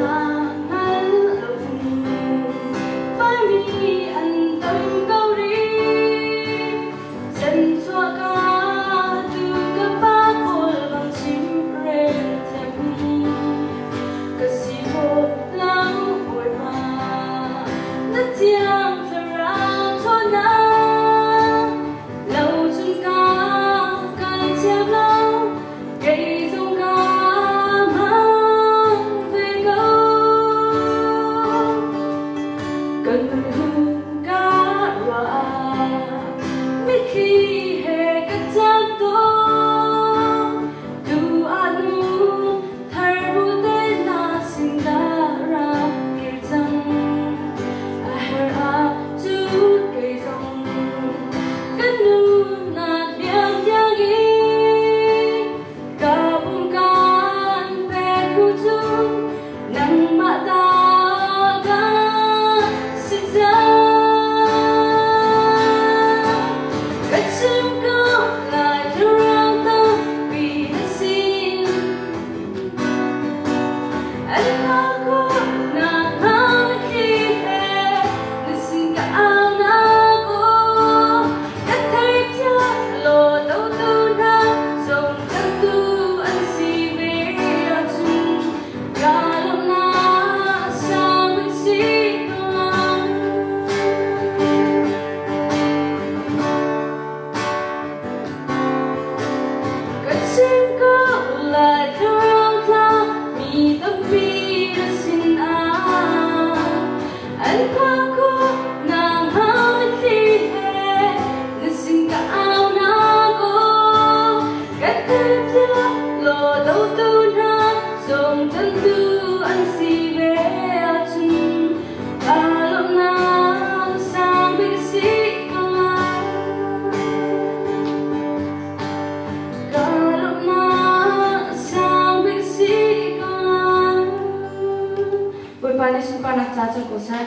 hna hngal lo in Faimi an tam ko rih. Chan-chuah ka tu ka pa kawl bang chimrel thiammi ka si khawh lo Bawipa. Na thiang thlarau ṭhawnnak lo cun ka kal thiam lo, kei zong ka hmang ve ko. Ka nun ka ruah ah mitthli he ka ṭap tawn. Tu ah nu thar bu te na sin dah rak kir cang. A herh ahcun kei zong ka nunnak liam tiangin ka pum kaan pek hnu cun nangmah ta ka si cang. Ka chim ko lai thlarau tampi na sin. An khawhnak hnga mitthli he na sin ka aunak aw ka thei thiam law dotu hna zong cantu an si ve ahcun ka lawmhnak sang bik si ko lai. Ka chim ko lai thlarau thla mi tampi na sinah an khua khawhnak hnga mitthli he na sin ka aunak aw ka theih law dotu hna zong cantu an si ve ahcun ka lawmhnak sang bik si ko lai. Ka lawmhnak sang bik si ko lai. Bawipa nih sunparnak ca cang ko seh.